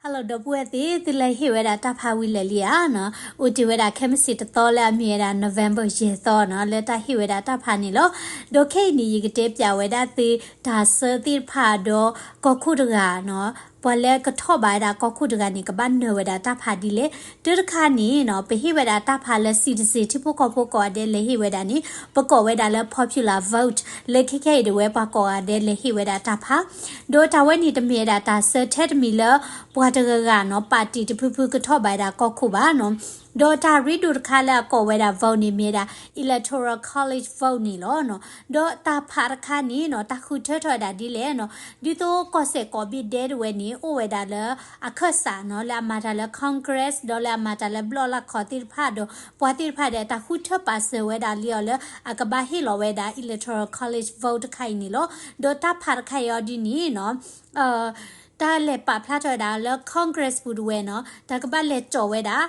Hello ဒီပုၢ်ဝဲၢ်သ့ၣ်, သုလဲၤဟ့ၣ်ဝဲဒၣ်တၢ်ဖးဝံၤလဲၣ်လံဧါနီၤ. အိၣ်တ့ၢ်ဝဲဒၣ်ခဲမုၢ်ဆ့ၣ်တသီလၢအမ့ၢ်ဝဲဒၣ် November ယဲၢ်သီနီၤ လၢတၢ်ဟ့ၣ်ဝဲဒၣ်တၢ်ဖးန့ၣ်လီၤ. ဒီးခဲအံၤန့ၣ် ယကတဲပၠးဝဲဒၣ်သုတၢ်ဆၢသ့ၣ်တဖၣ်ဒီး ကီၢ်ခိၣ်တဂၤနီၤ, ပှၤလၢကထီၣ်ဘးဝဲဒၣ်ကီၢ်ခိၣ်တဂၤန့ၣ် ကဘၣ်နၢၤဝဲဒၣ်တၢ်ဖးဒ်လဲၣ်. တၢတခါန့ၣ်နီၤ ပဟ့ၣ်ဝဲဒၣ်တၢ်ဖးလၢ citizen ထံဖိကီၢ်ဖိကိးဂၤဒဲးလဲၤဟ့ၣ်ဝဲဒၣ်န့ၣ် ပကိးဝဲဒၣ်လၢ popular vote လၢခဲခဲအံၤဒၣ်ဝဲပှၤကိးဂၤဒဲးလဲၤဟ့ၣ်ဝဲဒၣ်တၢ်ဖး ဒီးတၢ်ဝဲန့ၣ်တမ့ၢ်ဝဲဒၣ်တၢ်ဆၢထဲတမံၤလၢ ပှၤတဂၤဂၤနီၤ ပၣ်တံၣ်တဖုဖုကထီၣ်ဘးဝဲဒၣ်ကီၢ်ခိၣ်ဘၣ်နီၤ. ဒီးတၢ်ရ့ဒိၣ်တခါလၢအကိးဝဲဒၣ် vote န့ၣ်မ့ၢ်ဝဲဒၣ် electoral college vote န့ၣ်လီၤ. ဒီးတၢ်ဖးတခါန့ၣ်နီၤ တၢ်ဃုထၢထီၣ်ဝဲဒၣ်ဒ်လဲၣ်နီၤ, ဒ်သိးကီၢ်စဲၣ်ကိးဘ့ၣ်ဒဲတဝဲန့ၣ် အိၣ်ဝဲဒၣ်လၢအခၢၣ်စးနီၤ လၢအမၤတၢ်လၢ Congress ဒီးလၢအမၤတၢ်လၢဘျီၣ်လၢခီသ့ၣ်တဖၣ်ဒီး ပှၤသ့ၣ်တဖၣ်ဒီး တၢ်ဃုထၢပာ်စၢၤဝဲဒၣ်လံအီၤလၢ အကဘၣ်ဟ့ၣ်လီၤဝဲဒၣ် electoral college vote တခါအံၤန့ၣ်လီၤ. ဒီးတၢ်ဖးတခါအံၤအီၤဒ်န့ၣ်နီၤ တၢ်လဲၤပာ်ဖျါထီၣ်ဝဲဒၣ်လၢ Congress ပူၤတဝဲနီၤ တၢ်ကဘၣ်လဲၤကၠီၣ်ဝဲဒၣ်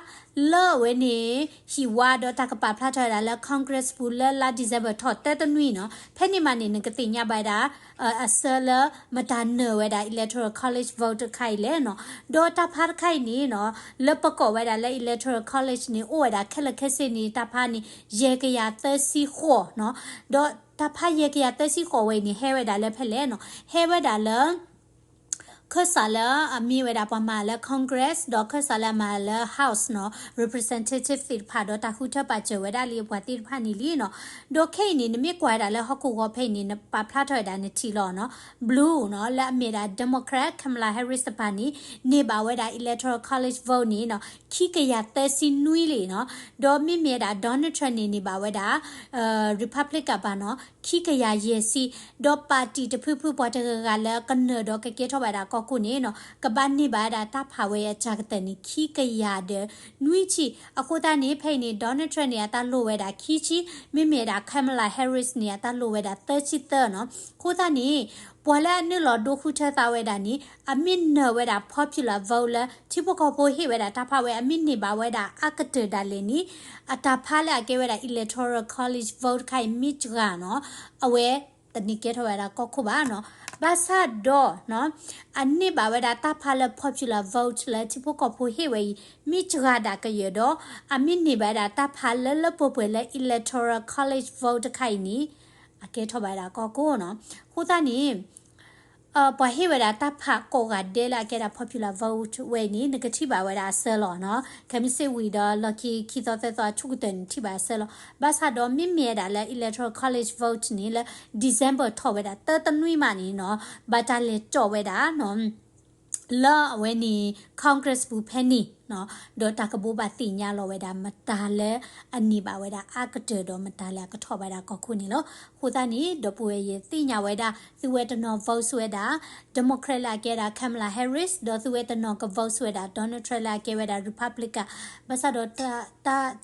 လၢအဝဲန့ၣ် ဟံၣ်ဝါဒီးတၢ်ကပာ်ဖျါထီၣ်ဝဲဒၣ်လၢ Congress ပူၤလၢလါ December ထီၣ်တၢတနွံနီၤ. ဖဲန့ၣ်မးန့ၣ် နကသ့ၣ်ညါဘၣ်ဝဲဒၣ် အဆၢလၢမတၤနၢၤဝဲဒၣ် electoral college vote တခါအံၤလဲၣ်နီၤ. ဒီးတၢ်ဖးတခါအံၤန့ၣ်နီၤ လၢပကိးဝဲဒၣ်လၢ electoral college န့ၣ် အိၣ်ဝဲဒၣ်ခဲလၢာ်ခဲဆ့န့ၣ် တၢ်ဖးန့ၣ် ယဲၢ်ကယၤသၢဆံဃိးနီၤ. ဒီးတၢ်ဖးယဲၢ်ကယၤသၢဆံဃိးဝဲအံၤန့ၣ် ဟဲဝဲဒၣ်လၢဖဲလဲၣ်နီၤ, ဟဲဝဲဒၣ်လၢ ခၢၣ်စးလၢအမ့ၢ်ဝဲဒၣ်ပှၤမၤလၢ Congress ဒီးခၢၣ်စးလၢအမၤလၢ House နီၤ representative သ့ၣ်တဖၣ်ဒီးတၢ်ဃုထၢပာ်စၢၤဝဲဒၣ်လံပှၤသ့ၣ်တဖၣ်န့ၣ်လံနီၤ. ဒီးခဲအံၤန့ၣ် နမ့ၢ်ကွၢ်ဝဲဒၣ်လၢဟီၣ်ခိၣ်ဂီၤဖဲအံၤန့ၣ် နပာ်ဖျါထီၣ်ဝဲဒၣ်နထံၣ်လီၤနီၤ blue နီၤ လၢအမ့ၢ်ဒၣ် Democrat Kamala Harris တပၤန့ၣ် န့ၢ်ဘၣ်ဝဲဒၣ် electoral college vote န့ၣ်နီၤ ခံကယၤသၢဆံနွံလံနီၤ. ဒီးမ့မ့ၢ်ဝဲဒၣ် Donald Trump န့ၣ် န့ၢ်ဘၣ်ဝဲဒၣ် Republican ဘၣ်နီၤ ခံကယၤယဲၢ်ဆံ, ဒီးပၣ်တံၣ်တဖုဖုပှၤတဂၤဂၤလၢကနၢၤဒီးကကဲထီၣ်ဘၣ်ဒၣ်ကီၢ်ခိၣ်န့ၣ်နီၤ ကဘၣ်န့ၢ်ဘၣ်ဝဲဒၣ်တၢ်ဖးဝဲအစှၤကတၢၢ်န့ၣ် ခံကယၤဒီးနွံဆံ. အဃိသတးန့ၣ် ဖဲအံၤန့ၣ် Donald Trump န့ၣ် အတၢ်လိၣ်ဝဲဒၣ်ခံဆံ, မ့မ့ၢ်ဝဲဒၣ် Kamala Harris န့ၣ် အတၢ်လိၣ်ဝဲဒၣ်သၢဆံသၢနီၤ. အဃိသတးန့ၣ် ပှၤလၢအနုာ်လီၤဒိဃုထၢသးဝဲဒၣ်န့ၣ် အမ့ၢ်နၢၤဝဲဒၣ် popular vote လၢထံဖိကီၢ်ဖိဟ့ၣ်ဝဲဒၣ်တၢ်ဖးဝဲ အမ့ၢ်န့ၢ်ဘၣ်ဝဲဒၣ်အါကတၢၢ်ဒၣ်လဲာ်န့ၣ် အတၢ်ဖးလၢအကဲဝဲဒၣ် electoral college vote တခါအံၤ မ့ၢ်စှၤနီၤ အဝဲတန့ၢ်ကဲထီၣ်ဝဲဒၣ်ကီၢ်ခိၣ်ဘၣ်နီၤ. ဘၣ်ဆၣ်ဒီး အန့ၢ်ဘၣ်ဝဲဒၣ်တၢ်ဖးလၢ popular vote လၢထံဖိကီၢ်ဖိဟ့ၣ်ဝဲအံၤ မ့ၢ်စှၤဒၣ်ကယၢၤဒီး အမ့ၢ်န့ၢ်ဘၣ်ဝဲဒၣ်တၢ်ဖးလၢလၢပှဲၤပှဲၤလၢ electoral college vote တခါအံၤန့ၣ် အကဲထီၣ်ဘၣ်ဝဲဒၣ်ကီၢ်ခိၣ်နီၤ. အဃိသတးန့ၣ် ပှၤဟ့ၣ်ဝဲဒၣ်တၢ်ဖးကိးဂၤဒဲးလၢအကဲဒၣ် popular vote ဝဲအံၤန့ၣ် နကထံၣ်ဘၣ်ဝဲဒၣ်အဆၢလီၤနီၤ. ခဲမုၢ်ဆ့ၣ်ဝံၤဒီး လီၢ်ခံခံသီသၢသီအဆူၣ်ကတၢၢ်န့ၣ် ထံၣ်ဘၣ်အဆၢလီၤ. ဘၣ်ဆၣ်ဒီးမ့မ့ၢ်ဝဲဒၣ်လၢ electoral college vote န့ၣ် လၢ December ထီၣ်ဝဲဒၣ်တၢတနွံမးန့ၣ်နီၤ ဘၣ်တၢ်လဲၤကၠီၣ်ဝဲဒၣ်နီၤ လၢအဝဲန့ၣ် Congress ပူၤဖဲန့ၣ်နီၤ ဒီးတၢ်ကဘိးဘၣ်သ့ၣ်ညါလီၤဝဲဒၣ် မတၤလၢအန့ၢ်ဘၣ်ဝဲဒၣ်အါကတၢၢ်ဒီး မတၤလၢအကထီၣ်ဘၣ်ဝဲဒၣ်ကီၢ်ခိၣ်န့ၣ်လီၤ. အဃိသတးန့ၣ် ဒီပုၢ်ဝဲၢ်ယသ့ၣ်ညါဝဲဒၣ် သုဝဲတနီၤ vote ဝဲဒၣ် Democrat လၢအကဲဝဲဒၣ် Kamala Harris ဒီးသုဝဲတနီၤက vote ဝဲဒၣ် Donald Trump လၢအကဲဝဲဒၣ် Republican ဘၣ်ဆၣ်ဒီး တၢ်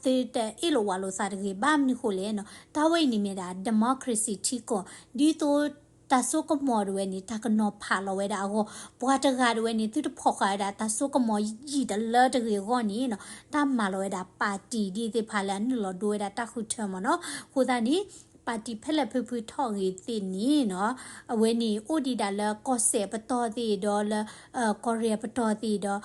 သုတအ့ၣ်လိာ်ဝးလိာ်သးတဂ့ၤ ဘၣ်မနုၤဃိလဲၣ်နီၤ တၢ်ဝဲအံၤန့ၣ်မ့ၢ်ဒၣ် democracy ထံကီၢ် ဒ်သိးတၢ်စိကမီၤတဝဲန့ၣ် တၢ်ကနီၤဖးလီၤဝဲဒၣ်အဂီၢ် ပှၤတဂၤတဝဲန့ၣ် သုတဖိးဃာ်ဝဲဒၣ်တၢ်စိကမီၤယံာ်တလၢတဂ့ၤအဂီၢ်န့ၣ်နီၤ တၢ်မၤလီၤဝဲဒၣ် party ဒ်သ့ၣ်တဖၣ်လၢအနုာ်လီၤဒိဝဲဒၣ်တၢ်ဃုထၢမ့ၢ်နီၤ. အဃိသတးန့ၣ် party ဖဲလဲၣ်ဖုဖုထီၣ်ဂ့ၤသ့ၣ်န့ၣ်နီၤ အဝဲန့ၣ်အိၣ်ဒံးဒၣ်လၢကီၢ်စဲၣ်အပတီၢ်သ့ၣ်ဒီးလၢ ကီၢ်ရ့ၣ်အပတီၢ်သ့ၣ်ဒီး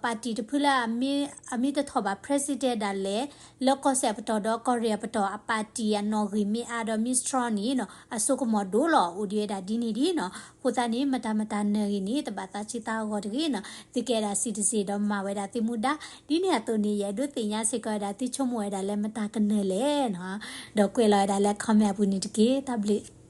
party တဖုလၢအမ့ၢ်တထီၣ်ဘၣ် president ဒၣ်လဲာ် လၢကီၢ်စဲၣ်အပတီၢ်ဒီးကီၢ်ရ့ၣ်အပတီၢ် အ party အနီၣ်ဂံၢ်မ့ၢ်အါဒီး မ့ၢ် strong န့ၣ်နီၤ အစိကမီၤဒိၣ်လီၤ အိၣ်ဒံးဝဲဒၣ်ဒ်န့ၣ်ဒ်နီၤ. အဃိသတးန့ၣ် မတၤမတၤနၢၤဂ့ၤန့ၣ် တဘၣ်သးဆံးသးဂီၤတဂ့ၤနီၤ. သုကဲဒၣ် citizen ဒီးမၤဝဲဒၣ်သုမူဒါ ဒ်န့ၣ်အသိးန့ၣ် ယအဲၣ်ဒိးသ့ၣ်ညါစ့ၢ်ကီးဝဲဒၣ် သုဆိကမိၣ်ဝဲဒၣ်လၢမတၤကနၢၤလဲၣ်နီၤ. ဒီးကွဲးလီၤဝဲဒၣ်လၢ comment အပူၤန့ၣ်တက့ၢ်. တၢ်ဘျုး